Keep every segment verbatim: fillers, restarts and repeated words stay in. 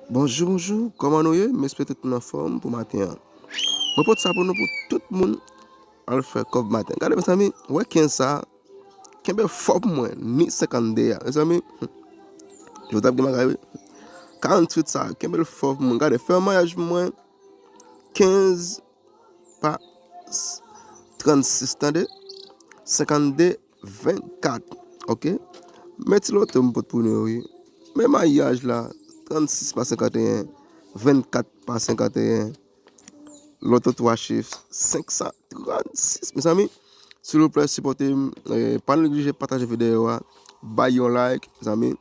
Bonjou, bonjou, kòman nou ye? M espere tout moun anfòm pou maten an. Mwen pote sa pou nou pou tout moun al fè kòb maten. Gade, mezanmi, wè kenz sa, kenbe fò pou mwen, ni senkannde a. Mezanmi, hmm, yo t ap gen bagay, wi. Karanntuit sa, kenbe l fò pou mwen. Gade, fè yon maryaj pou mwen, kenz pa s-, trannsis, tande? Senkannde, vennkat, oke? Men ti loto m pot pou nou yo, wi. Men maryaj la, trannsis pa senkanteyen, vennkat pa senkanteyen, loto twa chif, senk san trannsis. Mezanmi, silvouplè, sipòte m, eh, pa neglije pataje videyo a, bay yon like, mezanmi.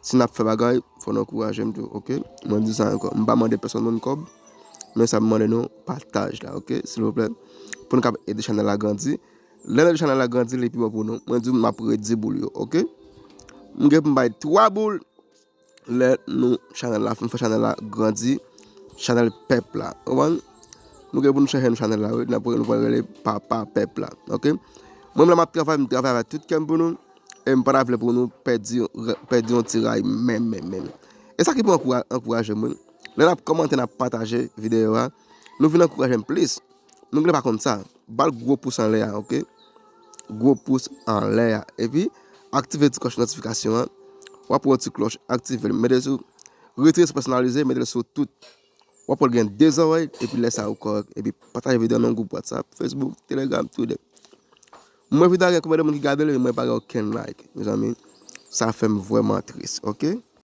Si n ap fè bagay, fò n ankouraje m tou, oke? Mwen di sa ankò, m pa mande pèsonn moun kòb, men sa m mande nou, pataj la, oke? Silvouplè, pou nou kab ede chanèl la grandi. Lè nou ede chanèl la grandi, li pi bon pou nou. Mwen di w, m ap redi boul yo, oke? M gen pou m bay twa boul lè nou chanèl la, m fè chanèl la grandi, chanèl pèp la. Ou konprann? Nou gen pou nou chanje nou chanèl la, wi. N ap, nou pral rele Papa Pèp la, oke? Mwen, lè m ap travay, m travay avèk tout kè m pou nou, e m pa ta vle pou nou pèdi, pèdi yon ti ray menm, menm, menm. E sa ki pou ankoura-, ankouraje mwen. Lè n ap kòmante, n ap pataje videyo a, nou vin ankouraje m plis. Nou gen dwa pa konn sa. Ba l gwo pous anlè a, oke? Gwo pous anlè a. Epi, aktive ti klòch notifikasyon an. W ap wè yon ti klòch, aktive l. Mete sou retire sou pèsonalize, mete l sou tout. W ap wè l gen de zòrèy, epi lè sa ou kòrèk. Epi, pataje videyo nan gwoup WhatsApp, Facebook, Telegram, tou de. Mwen videyo a gen konbyen de moun ki gade l, epi mwen pa gen okenn like, mezanmi. Sa fè m vrèman tris, oke?